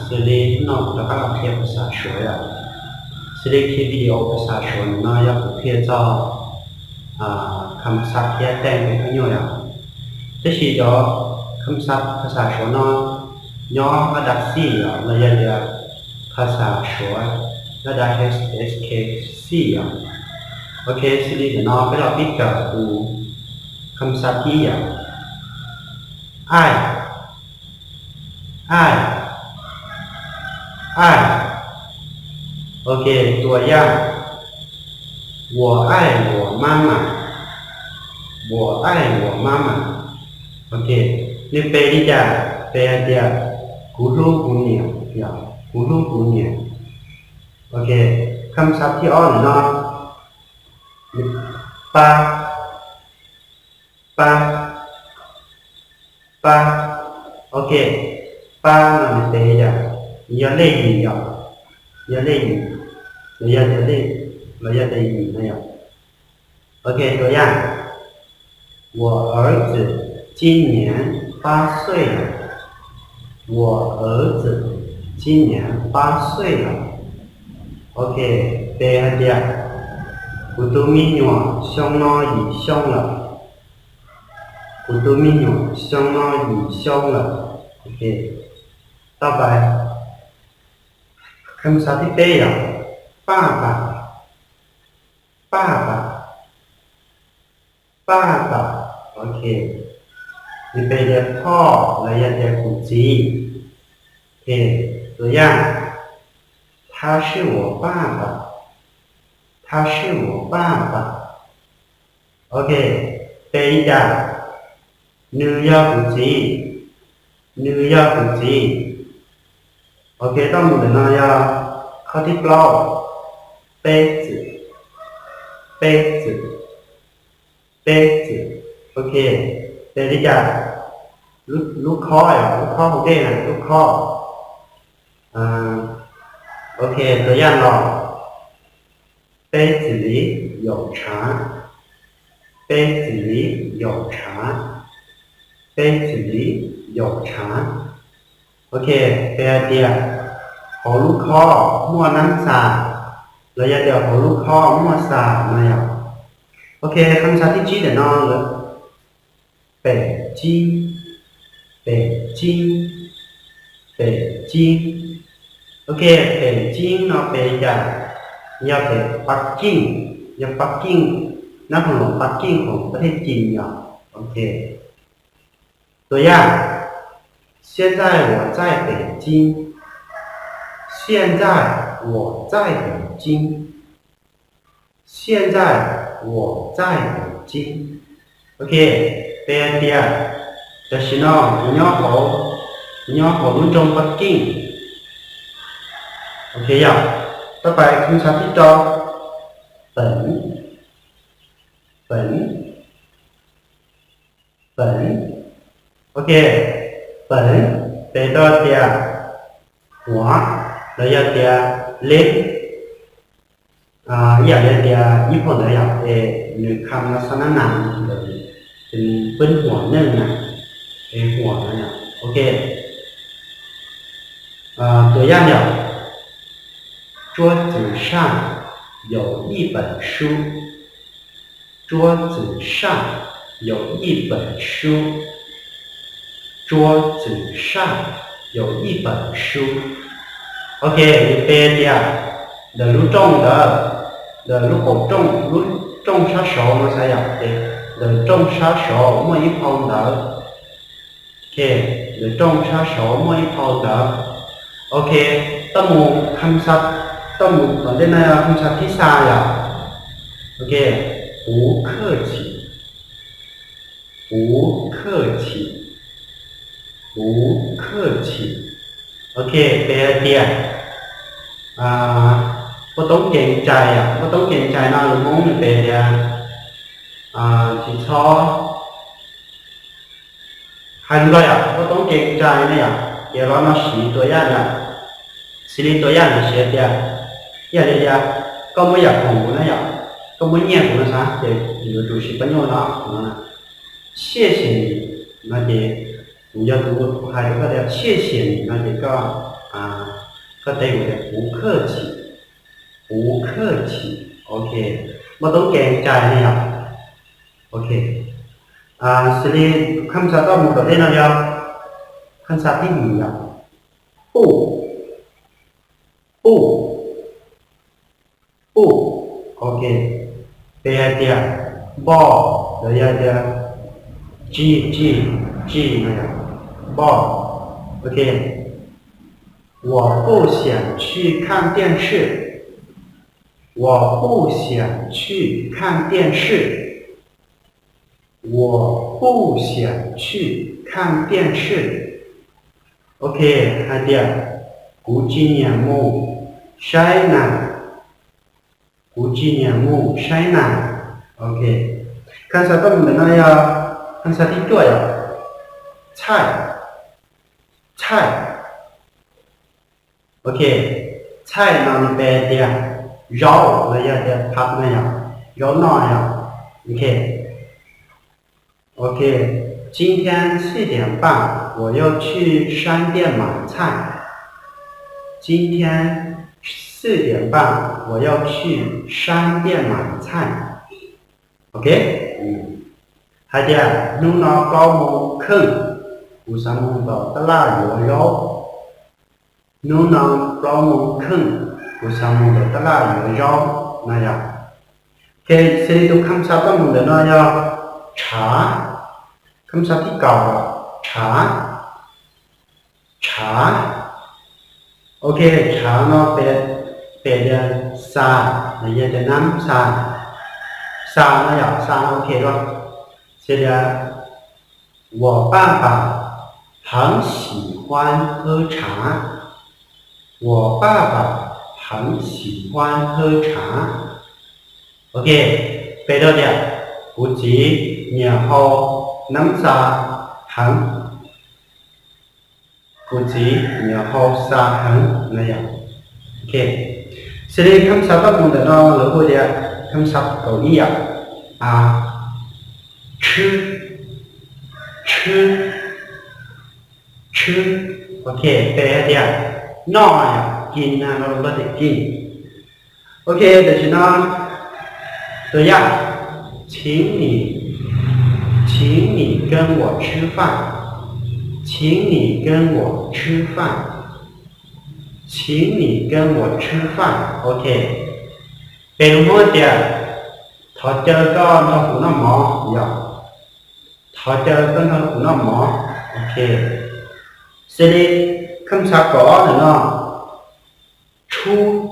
ສະເລນອກ ແລ້ວກໍພຽບພາສາຊວຍອະ ສະເລຄລິບວິດີໂອພາສາຊວຍເນາະ ຢາກເພຍເຈົ້າ ອາ ຄຳສັບທີ່ແຕ່ງເປັນປະໂຫຍດອະ ແຕ່ຊິດອກ ຄຳສັບພາສາຊວຍເນາະ ຍໍລະດັບສີ່ອະ ລະຍະເດືອ ພາສາຊວຍ ລະດັບເອັສເອັສເຄສີ່ອະ ໂອເຄ ສະເລເນາະ ໄປລອງປິດການດູ ຄຳສັບທີ່ອະ ອ້າຍ ອ້າຍ ອ້າຍ ໂອເຄ ຕົວຢ່າງ 我爱我妈妈 我爱我妈妈 ໂອເຄ ນີ້ແປດີຈ້າ ແປດຽວ ກູລູກູນຽວ ຍາ ກູລູກູນຽວ ໂອເຄ ຄຳສັບທີ່ອອກເນາະ ປາ ປາ ປາ ໂອເຄ ປາ ມັນເປັນຫຍັງ? ຍາເລຍິນ ຍາເລຍິນ ລະຍະເດ ລະຍະເດຍິນນະ ໂອເຄ ຕົວຢ່າງ 我儿子今年八岁了 我儿子今年八岁了 ໂອເຄ ແປໃຫ້ດຽວ ກູຕູມີຫຍວກຊ່ອງນ້ອຍອີ່ຊ່ອງລະ ກູຕູມີຫຍວກຊ່ອງນ້ອຍອີ່ຊ່ອງລະ ໂອເຄ ຕໍ່ໄປ ຄຳສັບທີ່ແປ 爸爸 爸爸 爸爸 ໂອເຄ ນີ້ແປວ່າພໍ່ ລະຍະເດ ຄູຈີ ໂອເຄ ຕົວຢ່າງ 他是我爸爸 他是我爸爸 ໂອເຄ ແປອີກ ໜຶ່ງຢາກູຈີ ໜຶ່ງຢາກູຈີ ໂອເຄ ຕ້ອງໝູນເນາະ ຢ່າ ຂໍ້ທີເກົ້າ 杯子 杯子 杯子 ໂອເຄ ແປອີກ ລູກ ລູກຄໍ້ ລູກຄໍ້ຂອງເດັກນະ ລູກຄໍ້ ອາ ໂອເຄ ຕົວຢ່າງເນາະ 杯子里有茶 杯子里有茶 杯子里有茶 ໂອເຄ ແປດຽວ ໂຮລູກຄໍ້ ໝໍ້ນ້ຳຊາ ລະຍະດຽວ ໂຮລູກຄໍ້ ໝໍ້ຊາ ມາແລ້ວ ໂອເຄ ຄຳສັບທີສີ່ເນາະ 北京 北京 北京 ໂອເຄ 北京ເນາະ ແປວ່າ ຢ່າໄປປັກກິ່ງ ຢ່າປັກກິ່ງ ນະຄອນຫຼວງປັກກິ່ງຂອງປະເທດຈີນເນາະ ໂອເຄ ຕົວຢ່າງ 现在我在北京 现在我在北京 现在我在北京 ໂອເຄ ແປດຽວ 私の故乡、故乡は北京 ໂອເຄ ຢ່າ ຕໍ່ໄປ ຄຳສັບທີເກົ້າ 本 本 本 ໂອເຄ 本 ແປຕໍ່ດຽວ ຫົວ ລະຍະດຽວ ເລັກ ອ່າ ລະຍະດຽວ ຍີ່ປຸ່ນລະຍະ ເອ ໜຶ່ງຄຳລັກສະນະນາມ ເປັນ ເປັນຫົວໜຶ່ງນະ ເປັນຫົວນະ ໂອເຄ ອ່າ ຕົວຢ່າງ 桌子上有一本书 桌子上有一本书 桌子上有一本书 ໂອເຄ ແປດຽວ ເດີ ລູກຈົ່ງເດີ ເດີ ລູກໂປ່ງຈົ່ງ ລູກຈົ່ງຊາໂຊ ມາໃສ່ ເດີ ลูกโป่งโจ้ ມີອີ່ເພົ້າເດີ ໂອເຄ ลูกโป่งโจ้ ມີອີ່ເພົ້າເດີ ໂອເຄ ຕໍ່ໝູ່ຄຳສັບ ຕໍ່ໝູ່ ຕອນເດນນະ ຄຳສັບທີສາມ ໂອເຄ 不客气 不客气 不客气 ໂອເຄ ແປດຽວ ອ່າ ບໍ່ຕ້ອງເກງໃຈ ບໍ່ຕ້ອງເກງໃຈເນາະ ຫຼືມົງແປດຽວ ອ່າ ຊິຊອ ໃຫ້ລອຍ ບໍ່ຕ້ອງເກງໃຈນະ ດຽວລອງເອົາສີຕົວຢ່າງນະ ສີຕົວຢ່າງນະ ເສຍດຽວ ຢ່າດຽວ ກໍບໍ່ຢາກຫູນະ ກໍບໍ່ຍຽກຫູນະ ສາ ດຽວ ດຽວດູຊິປະໂຫຍດເນາະ 谢谢你 ນະ ເດ ຫູຢາກຫູ ໃຫ້ກໍດຽວ 谢谢你 ນະ ເດ ກໍ ກໍໄດ້ວ່າ 不客气 不客气 ໂອເຄ ບໍ່ຕ້ອງເກງໃຈນະ. ໂອເຄ ອາ ສະລີ ຄຳສັບຕໍ່ໝູ່ໂຕນີ້ເນາະ ຄຳສັບທີ່ດີເນາະ 不 不 不 ໂອເຄ ແປໃຫ້ເຕີຍ ບໍ່ ແລ້ວຢ່າເຕີຍ 不 不 不 ນະ ບໍ່ ໂອເຄ 我不想去看电视 我不想去看电视 我不想去看电视 ໂອເຄ ໃຫ້ເຕີຍ ກູຈີນຽງໝູ່ ໃຊ່ນະ ກູຈີນຽງໝູ່ ໃຊ່ນະ ໂອເຄ ຄຳສັບຕໍ່ມາເນາະ ຄຳສັບທີ່ຕົວຢ່າງ 菜 菜 ໂອເຄ 菜 ເນາະ ແປເຕີຍ ເຈົ້າ ແລ້ວຢ່າເຕີຍ ຜັກ ນະ ເຈົ້າໜ້ອຍ ໂອເຄ ໂອເຄ 今天四点半我要去商店买菜 今天四点半我要去商店买菜 ໂອເຄ ໃຫ້ເຕີຍ ມື້ນອນເກົ້າໂມງເຄິ່ງ ກູສາມາດໄປຕະຫຼາດຢູ່ແລ້ວ ມື້ນອນເກົ້າໂມງເຄິ່ງ ກູສາມາດໄປຕະຫຼາດຢູ່ແລ້ວ ນະ ໂອເຄ ສະລີ ຄຳສັບຕໍ່ມາເນາະ 茶 ຄຳສັບທີ່ເກົ້າ 茶 茶 ໂອເຄ 茶 ເນາະ ແປ ແປເປັນຊາ ແລ້ວຢ່າເຕີຍ ນ້ຳຊາ ຊາ ນະ ຊາ ໂອເຄ ເນາະ ສະລີ 我爸爸很喜欢喝茶 我爸爸很喜欢喝茶 ໂອເຄ ແປໂດຍດຽວ ກູຈີນຽງເຮົານ້ຳຊາ 很 ກູຈີນຽງເຮົາຊາ 很 ນະ ໂອເຄ ສະລີ ຄຳສັບຕໍ່ມາເນາະ ຫຼື ຜູ້ດຽວ ຄຳສັບເກົາຫຼີ ອາ 吃 吃 吃 ໂອເຄ ແປໃຫ້ເຕີຍ ນ້ອງ ກິນ ນະ ເຮົາເອີ້ນວ່າກິນ ໂອເຄ ໂດຍສະເພາະ ຕົວຢ່າງ 请你请你跟我吃饭 请你跟我吃饭 请你跟我吃饭 ໂອເຄ ເປັນຮູ້ເຕີຍ ເຮົາເຈີກັນເຮົາຫູນ້ຳໝໍ ເຮົາເຈີກັນເຮົາຫູນ້ຳໝໍ ໂອເຄ ສະລີ ຄຳສັບເກົາຫຼີເນາະ 出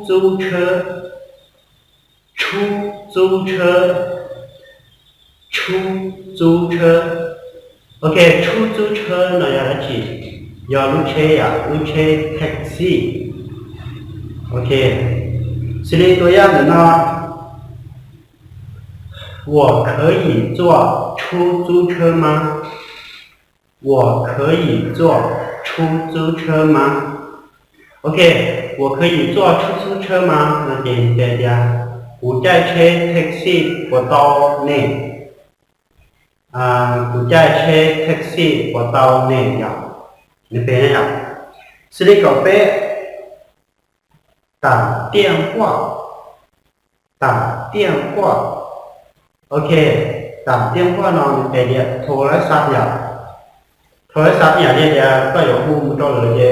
租车 出租车 出租车 ໂອເຄ 出租车 ເນາະ ຢ່າລະທີ່ ຢໍລູເຊ ຢໍລູເຊ ແທັກຊີ ໂອເຄ ສະລີ ຕົວຢ່າງເນາະ 我可以坐出租车吗 我可以坐出租车吗 ໂອເຄ 我可以坐出租车吗 ນັ້ນເອງ ແປວ່າ ກູຈ່າຍເຊແທັກຊີບໍ່ຕ້ອງແນ ອາ ກູຈ່າຍເຊແທັກຊີບໍ່ຕ້ອງແນ ຢ່າງນີ້ ແປນະ ສະລີ ເກົາແປ 打电话 打电话 ໂອເຄ 打电话 ເນາະ ແປວ່າໂທລະສັບ ຢ່າງ ໂທລະສັບ ຢ່າງນີ້ ແຕ່ກໍຢາກຮູ້ມື້ຕໍ່ເລີຍ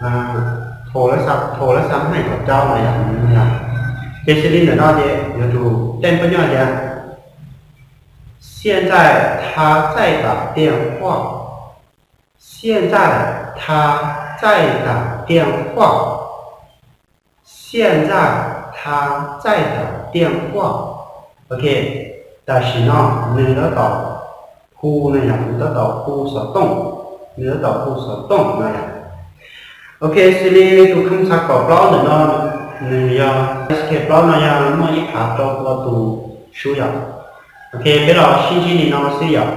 ອາ ໂທລະສັບ ໂທລະສັບໃຫ້ເຂົາເຈົ້າ ນະ ຢ່າງນີ້ ນະ ເປັນສະລິນ ນະ ເນາະ ເດ ເດີ ໂທ ແຈ້ງປະໂຫຍດ ຢ່າງ 现在他在打电话 现在他在打电话 现在他在打电话 ໂອເຄ ແຕ່ຊິເນາະ ໜຶ່ງຕໍ່ເກົ້າ ຜູ້ ນະ ຢ່າງ ໜຶ່ງຕໍ່ເກົ້າ ຜູ້ສອງຕົງ ໜຶ່ງຕໍ່ເກົ້າ ຜູ້ສອງຕົງ ນະ ຢ່າງ ໂອເຄ ສະລີ ທຸກຄຳສັບກໍພ້ອມແລ້ວເນາະ ໜຶ່ງຢ່າງ ສະເກັດພ້ອມ ນະ ຢ່າງ ເມື່ອອີກພາດຕໍ່ຕົວຕູ ຊູ ຢ່າງ ໂອເຄ ເວລາຊິຈິນີ້ເນາະ ຊູ ຢ່າງ